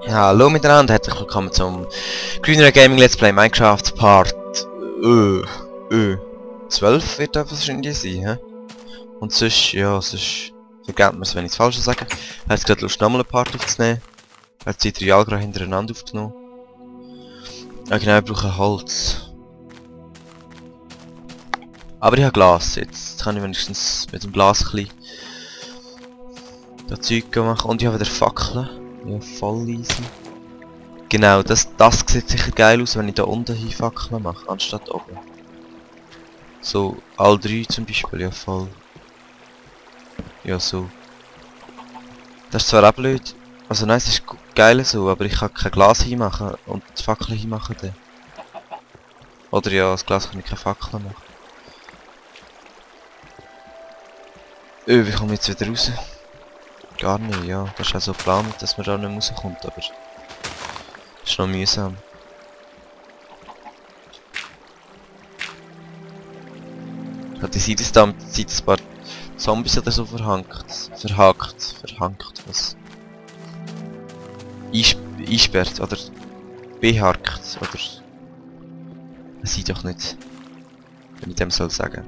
Hallo miteinander, herzlich willkommen zum Greener Gaming Let's Play Minecraft Part 12 wird das wahrscheinlich sein, hä? Und sonst, ja, sonst vergeht man es, wenn ich es falsch sage. Ich habe jetzt gerade Lust, nochmal eine Part aufzunehmen. Ich habe die 3 Jahre hintereinander aufgenommen. Ja genau, ich brauche Holz. Aber ich habe Glas, jetzt kann ich wenigstens mit dem Glas ein bisschen das Zeug machen. Und ich habe wieder Fackeln. Ja, voll easy. Genau, das sieht sicher geil aus, wenn ich da unten hin Fackeln mache, anstatt oben. So, all 3 zum Beispiel, ja voll. Ja, so. Das ist zwar auch blöd, also nein, es ist geil so, aber ich kann kein Glas hinmachen und die Fackeln hinmachen dann. Oder ja, das Glas kann ich keine Fackeln machen. Wie komme ich jetzt wieder raus? Gar nicht, ja. Das ist auch so geplant, dass man da nicht rauskommt, aber das ist noch mühsam. Hat die Seite da mit der Zeit ein paar Zombies oder so verhakt, was? Einsperrt oder beharkt oder... Das sieht doch nicht, wenn ich dem soll sagen.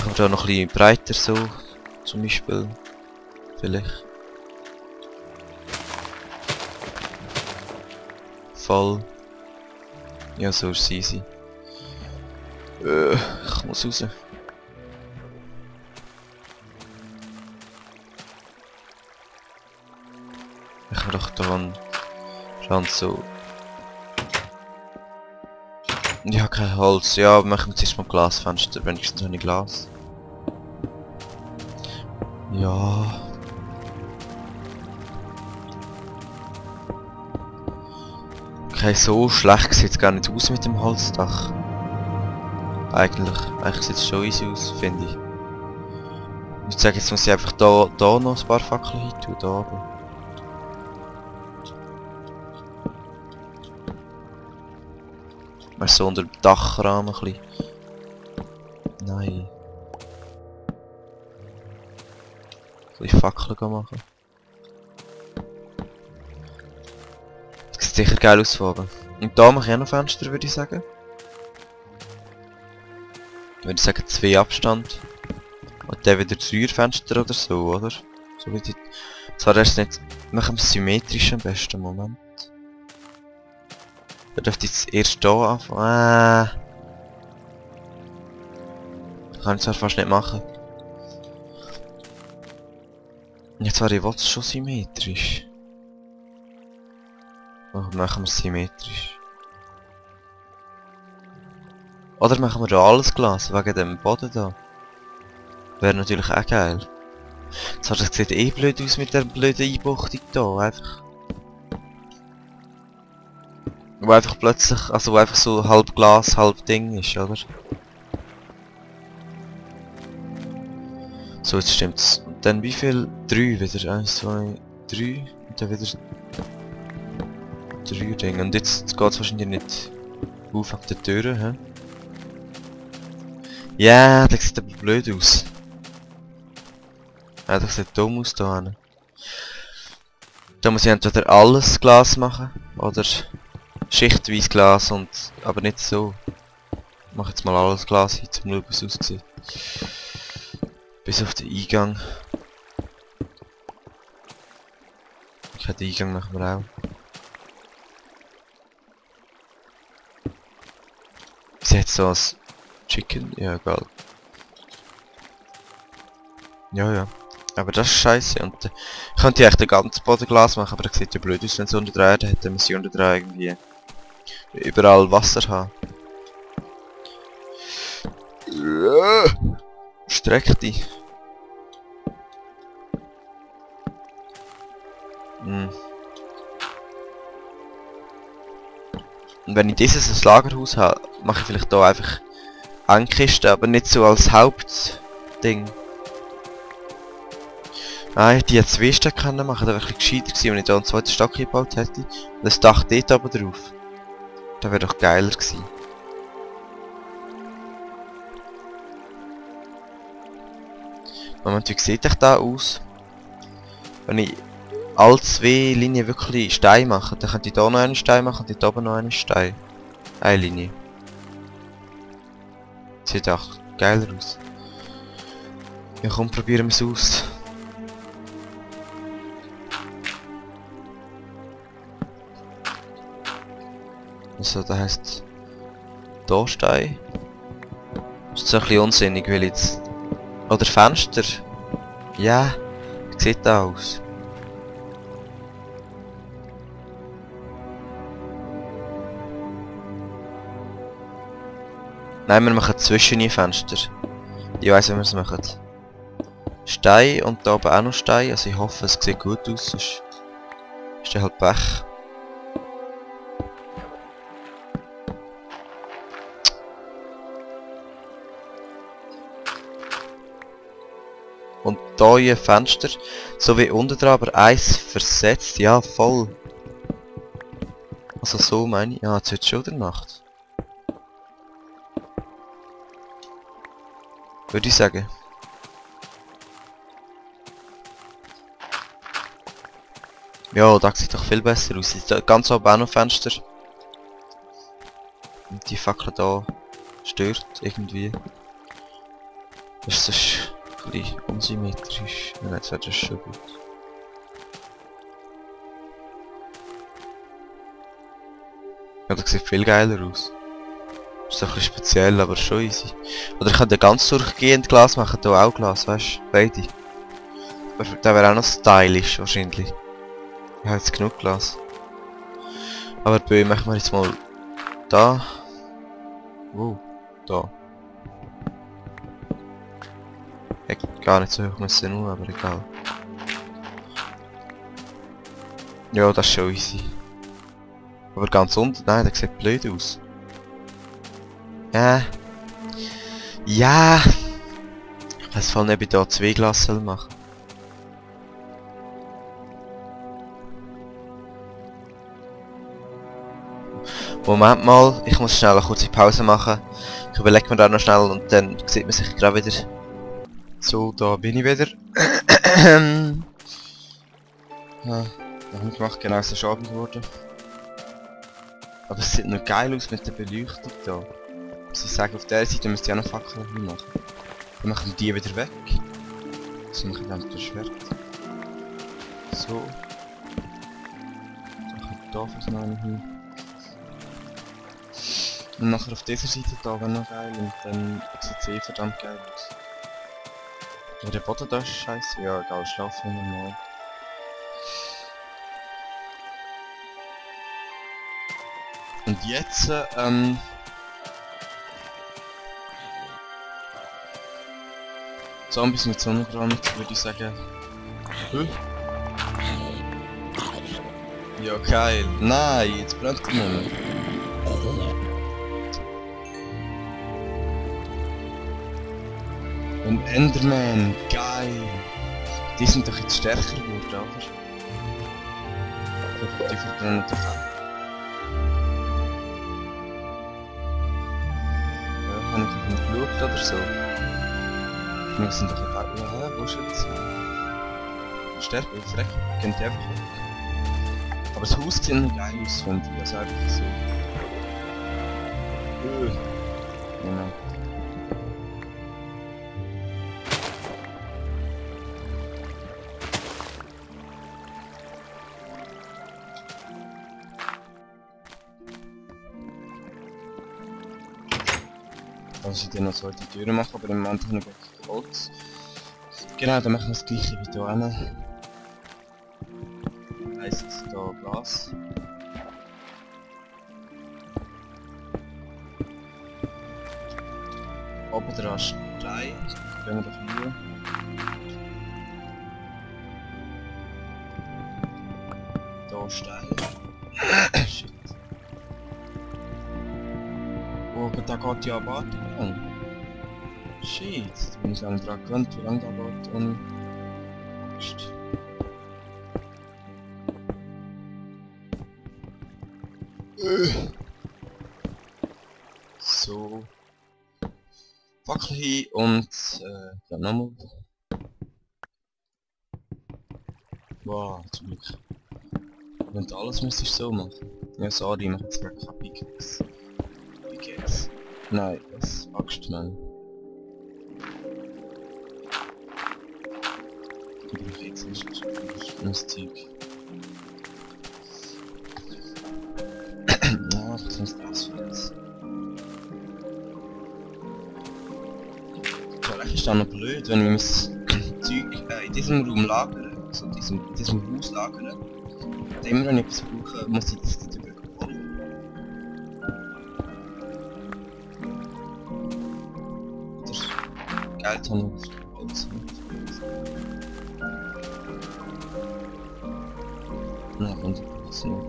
Kommt da noch ein bisschen breiter so, zum Beispiel. Vielleicht. Voll. Ja, so ist es easy. Ich muss raus. Ich kann doch daran so. Ich habe kein Holz. Ja, machen wir zuerst mal Glasfenster. Wenigstens habe ich Glas. Ja. Okay, so schlecht sieht es gar nicht aus mit dem Holzdach. Eigentlich sieht es schon easy aus, finde ich. Ich würde sagen, jetzt muss ich einfach da noch ein paar Fackeln hin tun, da oben. Mal so unter dem Dachrahmen ein bisschen. Nein. Ein bisschen Fackeln machen. Das sieht sicher geil aus von oben. Und da mache ich auch noch Fenster, würde ich sagen. Würde ich sagen 2 Abstand. Und dann wieder 3 Fenster oder so, oder? So wie die... Zwar erst nicht... Machen wir es symmetrisch am besten, Moment. Da dürfte ich jetzt erst hier anfangen. Kann ich zwar fast nicht machen. Jetzt war ich es schon symmetrisch. Oh, machen wir es symmetrisch. Oder machen wir da alles Glas, wegen dem Boden da. Wäre natürlich auch geil. Das sieht eh blöd aus mit der blöden Einbuchtung da, einfach. Wo einfach plötzlich, also wo einfach so halb Glas, halb Ding ist, oder? So, jetzt stimmt's. Und dann wie viel? 3 wieder. 1, 2, 3. Und dann wieder 3 Dinge. Und jetzt geht's wahrscheinlich nicht auf der Tür, hä? Ja, das sieht aber blöd aus. Ja, das sieht dumm aus da hinten. Da muss ich entweder alles Glas machen, oder schichtweise Glas und... aber nicht so. Ich mache jetzt mal alles Glas hin, um schauen, wie es aussieht. Bis auf den Eingang. Okay, den Eingang machen wir auch. Sieht so als Chicken? Ja, egal. Ja. Aber das ist scheiße. Und ich könnte echt den ganzen Boden Glas machen, aber das sieht ja blöd aus, wenn es unter der Erde hätte. Dann muss ich unter der Erde irgendwie überall Wasser haben. Streck dich. Und wenn ich dieses Lagerhaus habe, mache ich vielleicht hier einfach Endkisten, aber nicht so als Hauptding. Ah, ich hätte die 2 Stück können machen, das wäre ein bisschen gescheiter gewesen, wenn ich da einen zweiten Stock gebaut hätte. Und das Dach dort oben drauf. Das wäre doch geiler gewesen. Moment, wie sieht das da aus? Wenn ich alle zwei Linien wirklich Stein machen. Dann könnte ich hier noch einen Stein machen und dort oben noch einen Stein. Eine Linie. Sieht auch geiler aus. Ja komm, probieren wir es aus. Also das heisst... Hier Stein. Das ist so ein bisschen unsinnig, weil jetzt... Oder Fenster. Ja, wie sieht das aus? Nein, wir machen zwischen die Fenster. Ich weiss, wie wir es machen. Stein und da oben auch noch Stein. Also ich hoffe, es sieht gut aus, sonst ist der halt Pech. Und da hier Fenster, so wie unten dran, aber eins versetzt. Ja, voll. Also so meine ich. Ja, jetzt wird schon der Nacht. Würde ich sagen. Ja, da sieht doch viel besser aus. Da ganz oben auch noch Fenster. Und die Fackel da stört irgendwie. Das ist ein bisschen unsymmetrisch. Ja, jetzt wäre das schon gut. Ja, das sieht viel geiler aus. Das ist ein bisschen speziell, aber schon easy. Oder ich könnte ganz durchgehend Glas machen, da auch Glas, weißt du? Beide. Der wäre auch noch stylisch wahrscheinlich. Ich habe jetzt genug Glas. Aber bei machen wir jetzt mal da. Da. Hätte gar nicht so hoch müssen nur, aber egal. Ja, das ist schon easy. Aber ganz unten, nein, der sieht blöd aus. Ja. Ich weiß voll nicht, ob ich da 2 Glas soll machen. Moment mal, ich muss schnell eine kurze Pause machen. Ich überlege mir da noch schnell und dann sieht man sich gerade wieder. So, da bin ich wieder. Ja, noch nicht gemacht, genau, es ist Abend geworden. Aber es sieht noch geil aus mit der Beleuchtung da. Also ich sage, auf der Seite müsste ich auch noch Fackeln machen. Dann machen wir die wieder weg. Das mache ich dann mit dem Schwert. So. Dann kommt da fast noch eine hin. Und nachher auf dieser Seite da wäre noch geil und dann sieht es eh verdammt geil aus. Aber der Boden da ist scheiße. Ja, egal, schlafen wir mal. Und jetzt, Zombies mit Sonnenbrand, würde ich sagen. Ja, geil. Nein, jetzt brennt er nicht mehr. Ein Enderman, geil. Die sind doch jetzt stärker geworden, oder? Die verbrennen doch auch. Ja, habe ich nicht geschaut oder so. Wir sind doch ein paar... Ja, wo ist jetzt? Stärker, frech, könnt ihr einfach weg. Aber das Haus sieht noch geil aus, finde ich. Also einfach so. Genau. Also ich dann noch so die Türen machen, aber im Moment habe ich noch Holz. Genau, dann machen wir das gleiche wie hier hinten. Heisst hier Glas. Oben dran Stein. Gehen wir dafür. Hier Stein. Shit. Oh, aber da geht ja aber lang. Shit, da bin ich auch nicht dran gewöhnt, wie lange da geht ohne Angst. So. Fackel hin und ja, nochmal. Wow, zum Glück. Wenn du alles müsstest so machen. Ja, sorry, ich mach jetzt mal keine Pickaxe. Pickaxe. Nein, das Axt, Mann. Ich brauche jetzt nicht das Zeug. Ja, ich muss das für jetzt. Vielleicht ist das noch blöd, wenn ich mein Zeug in diesem Raum lagere, also in diesem Haus lagere. Und immer wenn ich etwas brauche, muss ich das darüber holen. Oder Geld haben wir für Holz. Nein, und das nicht.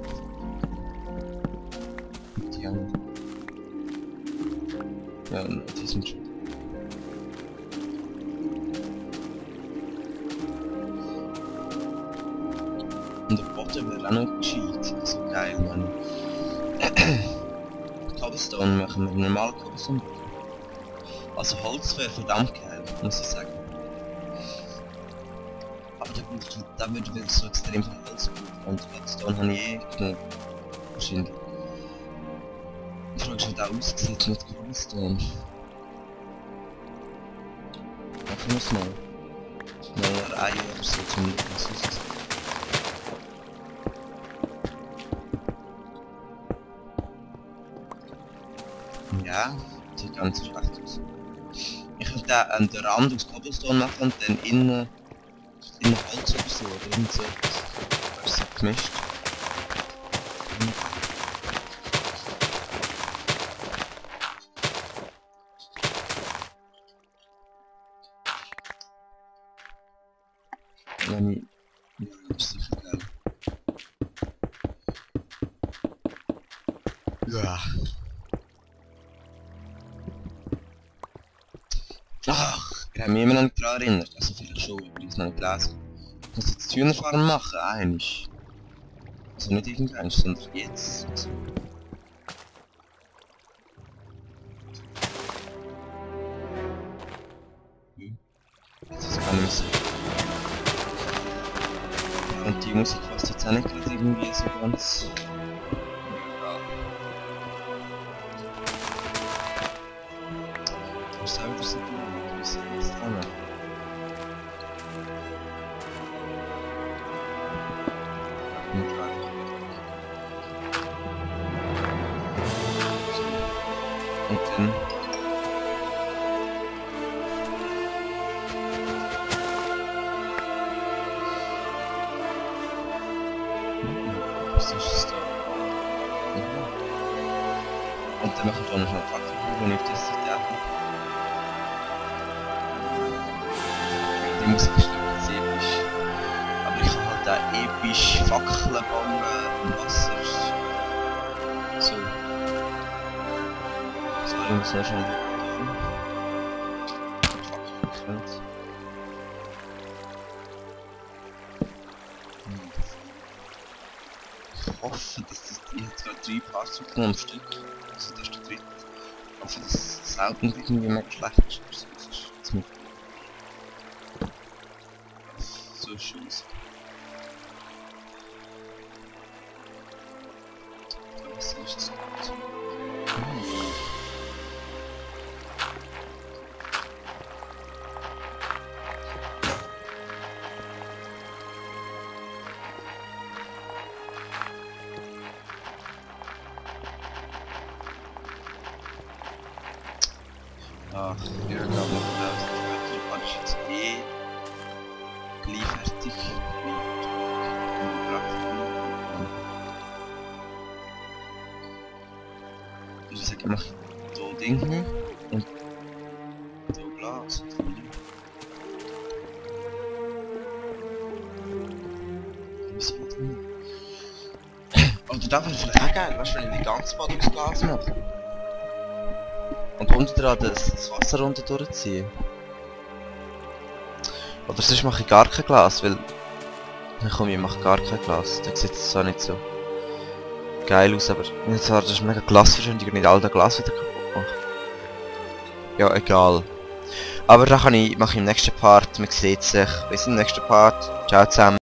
Die haben... Ja, die sind schon... Und der Boden wäre auch noch gescheit. So geil, Mann. Cobblestone machen wir normal Cobblestone. Also Holz wäre verdammt geil, muss ich sagen. Aber da würde ich so extrem viel Holz brauchen. Und Cobblestone habe ich eh genug. Wahrscheinlich. Die Frage ist, wie das aussieht mit Cobblestone. Machen wir es mal. Mal ein Ei oder so zum Schauen, was aussieht. Ja, sieht ganz schlecht aus. Ich könnte den Rand aus Cobblestone machen und dann innen Holz oder so, oder irgend so etwas. So gemischt. Wenn ich... Ja, das ist sicher geil. Ja. Ach, ich habe mich immer noch nicht daran erinnert. Also vielleicht schon, übrigens noch nicht gelesen. Ich muss jetzt die Hühnerfarm machen, eigentlich. Also nicht irgendwann, sondern jetzt. Also. Jetzt ist gar nicht mehr so. Und die Musik passt jetzt auch nicht gerade irgendwie so ganz... Du musst auch wieder so tun, du bist jetzt dran. Und dann... Was ist das da? Und dann machen wir noch eine Fackel, wenn ich das nicht darf. Die Musik ist ganz episch. Aber ich kann halt auch episch Fackeln bauen im Wasser. So. Sorry, ich muss noch schnell wieder Fackeln nicht. Ich hoffe, dass das... Ich habe zwar 3 Parts aufgenommen am Stück. Also das ist der dritte. Ich hoffe, dass das Sound nicht irgendwie mehr schlecht ist. Das ist mit... So scheiße. Das ist nicht so gut. Ach, ja, glaube noch das. Die war jetzt eh gleich fertig. Ich sage, ich mache so Dinge und so Glas. Oder da wäre vielleicht auch geil, weißt du, wenn ich die ganze Bad aus Glas mache. Und unten dran das Wasser runter durchziehen. Oder sonst mache ich gar kein Glas, weil... Komm, ich mache gar kein Glas. Da sieht es zwar nicht so geil aus, aber... Zwar, das ist mega Glasverschwendung und nicht all das Glas wieder kaputt machen. Ja, egal. Aber da mache ich im nächsten Part, man sieht sich. Bis im nächsten Part. Ciao zusammen.